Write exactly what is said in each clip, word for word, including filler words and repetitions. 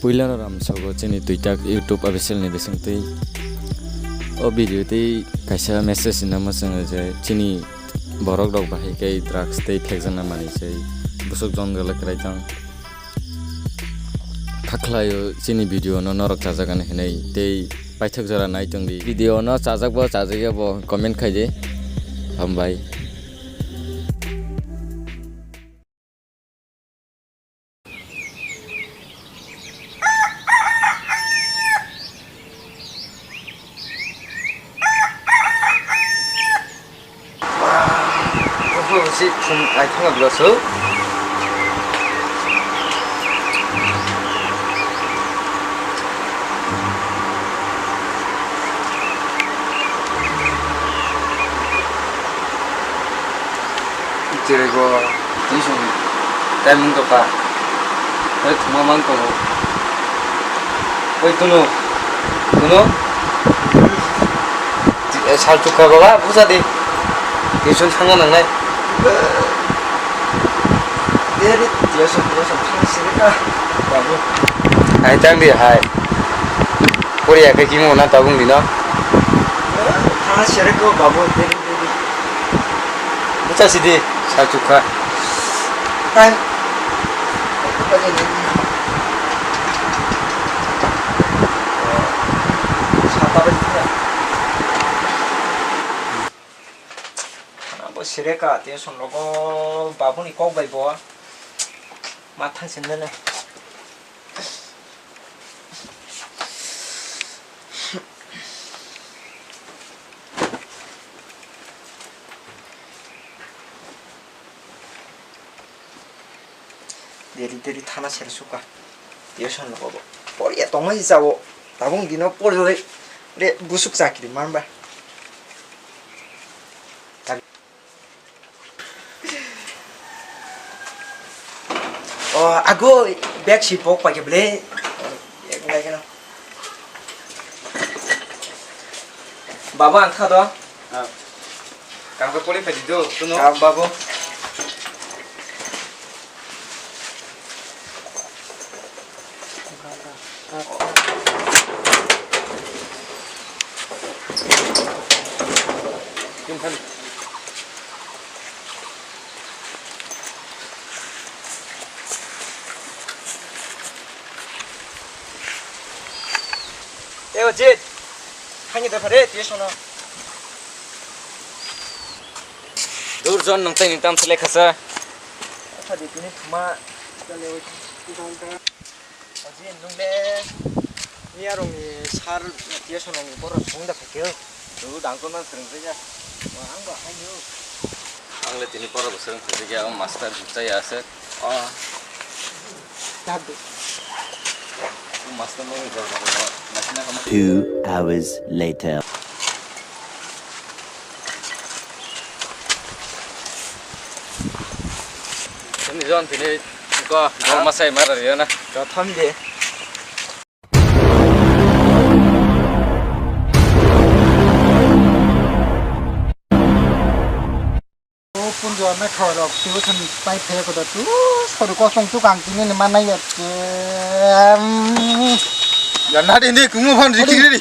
Puilano ramsogo chini Twitak YouTube official ni bisingtwi. O video tei kaisa message sinama chwngo je chini borok rok bahai khe drugs tei phekjakna manwi se busuk jon gala kwrai tang. Kha khlaio chini video no norok chajakani hinwi tei paithak jora nai tongdi. Video no chajak bo chajak ya bo comment khai di. Hambai. Oho, si phung ai thangma bwlaso. Iterego, tini song, tai mung tokha. Oi, thuma mang tongo. Oi, tuno. Tuno. Ti-, eh, sal chukha baba, busa di. Tuition thangna nangnai. Deri, tuition, tuition thang sini ka. Babu. Ai, tang di, hai. Korea ke kimo na tabung di no. Thang sini ko, babu, deri, deri. Bucha sidi, sachukha. Hai. Abo sireka, tension rogo babuni kok bai bo. Mathang sindene. Deri deri thana sere suka. Tension rogo bo. Poriya tongma si chao. Tabung dino pori re busuk chakri manba. O, ago, bag si pok paikhe ble. Ek lai kena. Baba, ang kha do. Ah. Kang ko poli phai di do, tuno. Ah, babu. Teo jit. Hangi da phare, tiyo sono. Dur jon nang tei ni tam selek khasa. Apa di tini thuma. Oji, nung le miya rong ni sar, tiyo sono ni borok song da phai khe. Nung dang kon man sereng se ya. Wa, ang ba hai no. Ang le tini borok sereng se ya, ang master bucha ya se. Ah. Tabdi. Master no ni borok na sina kama. Two hours later. Tini jon tini ko, ko masai mara riyo na. Prothom je. O punjo me thorok, tu thani pai phe ko da tu, soru kosong tu kang tini ni manai ya. Em. Ya na de ni kumu phone rikiri.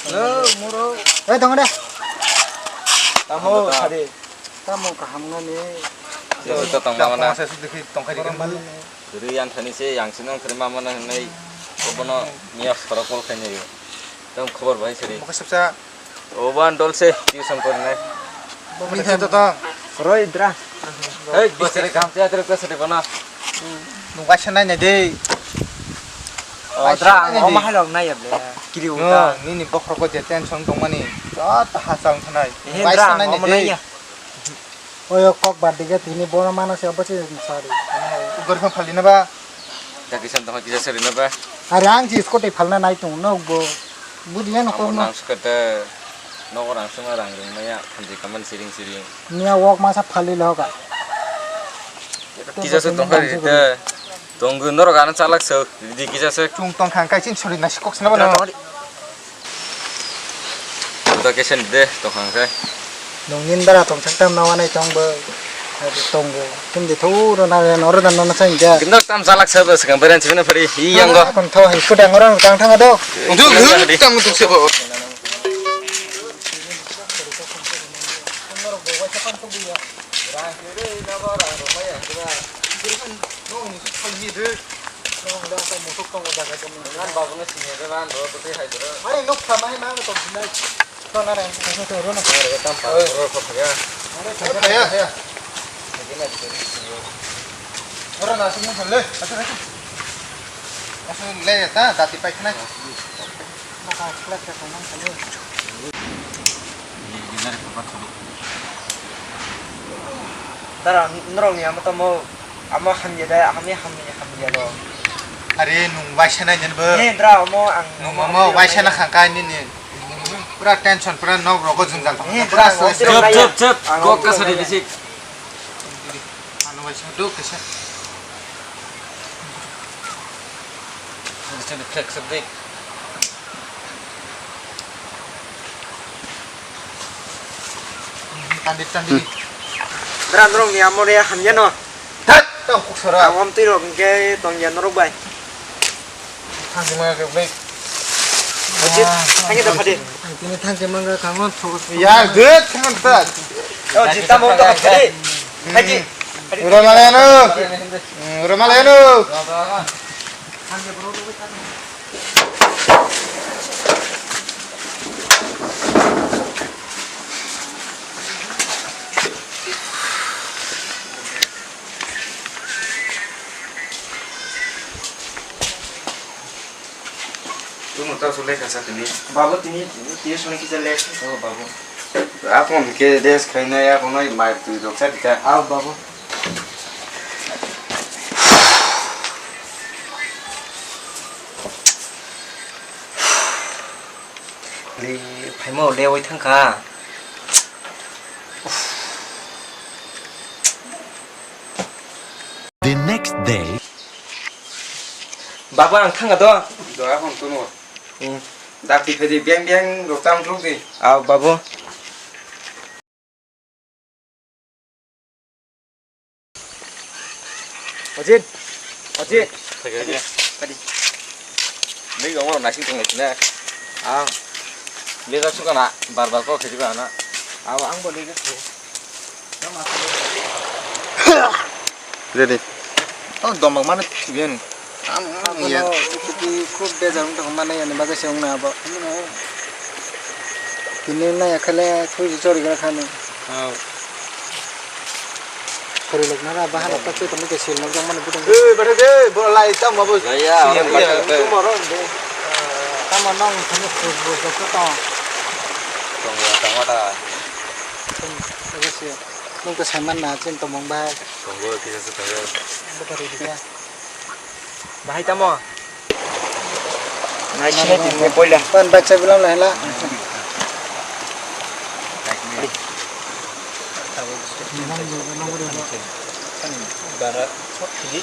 Hello, moro. Eh, tong de. Tamo, sari. Tamo kaham nani. Tamo tong mana. Tongsa sudikhi tongkhari kan. Kiri yang thani se, yang sinong kiri mama na nai. Obono miya soro kol khaini. Tong khobor bai sari. Mokhe sapsa. Oban dol se, tuition korne. Bini khe to to. Roi dra. Hei, bosre kam te atre ko sare bana. Nung kaisa nai nai de. O dra, o mahai log nai able. Kiri uta. Nini bokhro ko je tension tongmani. Jot ha chang thanai. He dra, o nai nai de. Oyo kok bad dige tini bono mano se obo se sari. Ugor khan phali na ba. Jaki san tong kisa sari na ba. Are ang si scooty phalna nai tong no bo. Budiya no ko no. Nang skata no rang suma rang rung maya khanji kaman siring siring. Nia wok masa phali loga. Kisa se tong kari te. Tonggo norok ano chalak so, di kisa se. Chung tong khang kai chin sori nasi kok sina bono. Tongri. Uda kesen de tong khang kai. Nong nin bara tong thang tam nawa nai tong bo. Tongo. Hindi tho ro na, na ro na, na sa india. Gindok tam salak sa ba, sekarang beren sini pari. Iya, enggak. Kon tho, ikut yang orang tang tang ado. Untuk guru tam untuk siapa? Are, nok sama hai ma, to jinai. To na re, to to ro na. Are, tam pa, ro ko phaga. Are, phaga, phaga. Ora na sung le. Asa, asa. Asa le ta, dati pai khnai. Maka khlak ta khnang kale. Dara, norok ni amo tamo, amo hamya da, hamya, hamya, hamya lo. Are, nung waisa nai jen bo. He, dra, amo ang, nung amo waisa na khang kai nini. Pura tension, pura nok rogo jwngjal tong. He, pura dra, stress. Chep, chep, chep. Kok ka sari bisik. Ano waisa duk kisa. Flexible. Tandi, tandi. Dra, norok ni amo re hamya no. Tat, tong kuk sora. Ang om twi rok hwnkhe tong ya norok bai. Thangkhe mangkhe bai. Ojit, thangkhe da phadi. Ang tini thangkhe mangkhe thango thok. Ya, good, thangkhe ta. Ojit, tamo da phadi. Phadi. Ura maleno. Ura maleno. Tumo ta sulai kasa tini. Babu tini, tini suni kisa le. Oh, babu. Ako ke des khaina ya kono mai tu doksa dita. Ah, babu. Le, phaima le oi thangkha. The next day. Babu, ang thangkha do. Do, ang hon kuno. Hmm. Dakti phedi beng beng rok tam truk di. Aw, babu. Ojin. Ojin. Thagya. Tadi. Ni gong nasing tong na. Ah. Ni da suka na bar bar ko khedi ba na. Aw, ang bo ni. Ready. Oh, domak mana thigen. Ang, ang, ya. Khub bejar wng tong mana yani bagwi se wng na abo. Tini na ya khale khub chori gra khani. Oh. Khori lok na ba hala tak se tong ke sil nok jang mana budang. Eh, bade de, bo lai tam abo. Ya, ya, orang baca. Tumor de. Tamo nong thani khub bo to. Tong ya, tong wata. Tum, abo se. Nung to saiman na chin tomong bahai. Tongo, kisa se tongo. Buka ridi ka. Bahai tamo. Nai sini tin poila. Pan bacha bilang lah lah. Bara sok khidi,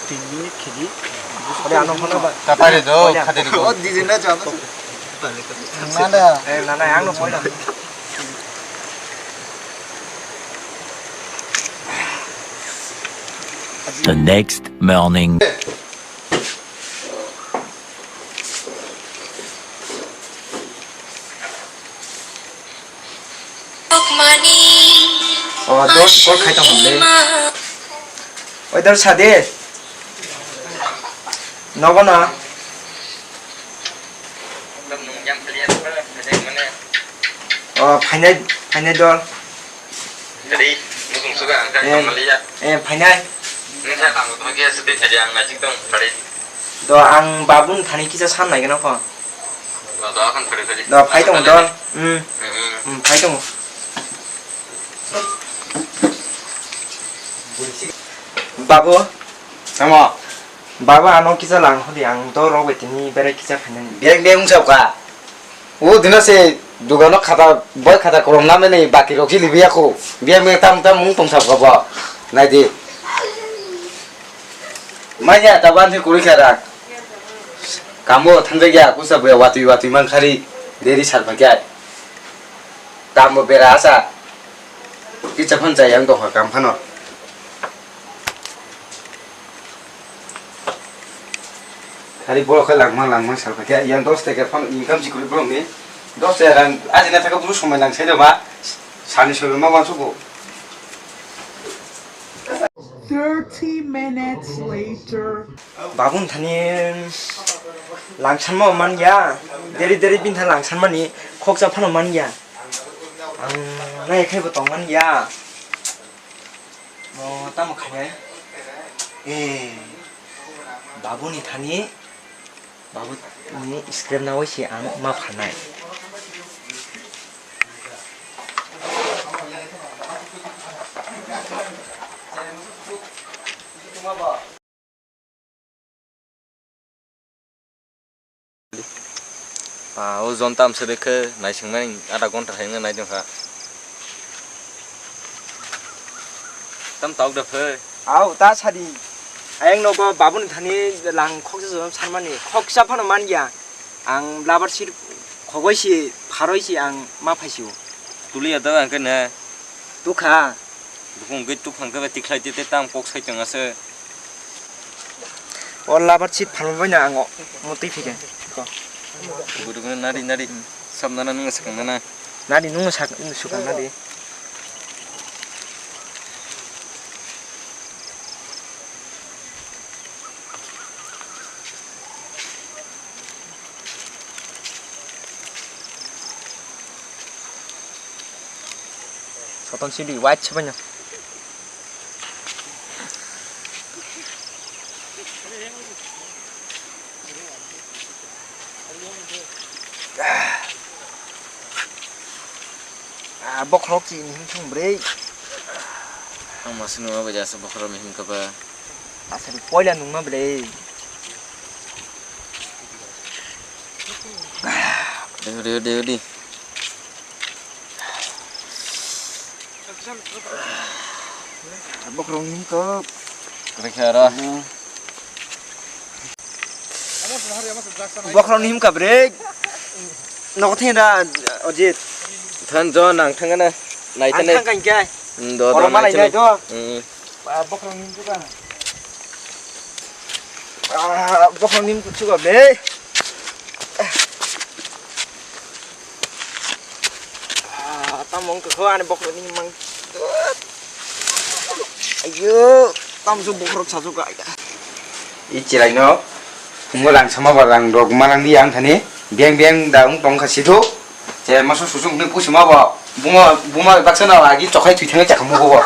tin minute khidi. Ore ano hono ba. Tatari do, khadi do. Oh, di jin na jam. Nanda. Eh, nana, ang no poila. The next morning. Oh, dos, kok khai tong le. Oi, dor sade. Nogo na. Oh, phainai, phainai dol. Jadi, nukung suka angka Eh, kamaliya. Eh, phainai. Nisa tanggo tanggo kaya sedih jadi ang najik dong, tadi. Do ang babun thani kisa san nai gana ko. Do, do, akan tadi, tadi. Do, phai tong dol. Hmm. Hmm. Hmm, phai tong. Babu. Tamo. Babu, ano kisa lang hodi ang do rok bai tini berai kisa phainani. Biyang biyang wngsa ka. O dina se dugano khata, boi khata kolom namani baki rok jili biya ko. Biya me tam tam mung tong sab kabo. Nai di. Manya ta ban se kuri khara. Kambo thanjak ya kusa buya watui watui man khari deri sar pakya. Tambo bera asa. Kicha phan jai ang dong kam phano. Hari borok khe langma langma sal kha khe, yang dos taka phano income si kwrwi borok ni. Dos taka rang aji na thaka buru somai lang sai da ba. Sani sobai ma wansugo. Thirty minutes later. Babun thani langsan ma man ya. Deri deri bin tha langsan mani khoksa phano man ya. Ang nai khai bo tong man ya. Mo tamo khainai? Eh, babuni thani, babuni scrap nawi se ang ma phanai. Ah, o jonta amse bekhe naisingmani adha ghonta hai wngna naidong kha. Tam tok da phai. Au, ta sadi. Ayang nogo babuni thani lang khoksa jora sanmani. Khoksa phano man ya. Ang labar sir khogoi si, pharoi si ang ma phaisio. Tuliya da ang khe na. Tukha. Bukung gate tufang khe bai tikhlai tete tam kok sai tong ase. O labar seat phalma bai na ang o motwi phikhe. Ko. Gurugno nari nari. Sab nana nung sakang nana. Nari nung sak, nung sukang nari. Soton sidi white se banyo. Ah, bokhorok chini him thung bre. Ang masuk nungma bai jasa bokhorok ni him kaba. Asal poila nungma bre. Udi, udi, udi, udi. Bokhorok ni him kaba. Rekha ra. Bokhorok ni him kaba bre. Nogo theng da, Ojit. Than jo nang thang na. Nai thang nai. Ang thang kan kai. Hmm, do, do, oro ma nai nai thang nai. Do. Hmm. Ba, bokhorok ni him kaba. Ah, bokhorok ni him kaba bre. Ah, tamo wngkha kho ani bokhorok ni mang. Ayo, tamo se bokhorok sajuk ka. I chilai no, ngo lang sama ba lang rok ma lang di ang thani, beng beng da wng tong kha sithu. Che maso susung ni pusi ma ba, buma, buma baksa na agi chokhai thui thang chakha mo bo.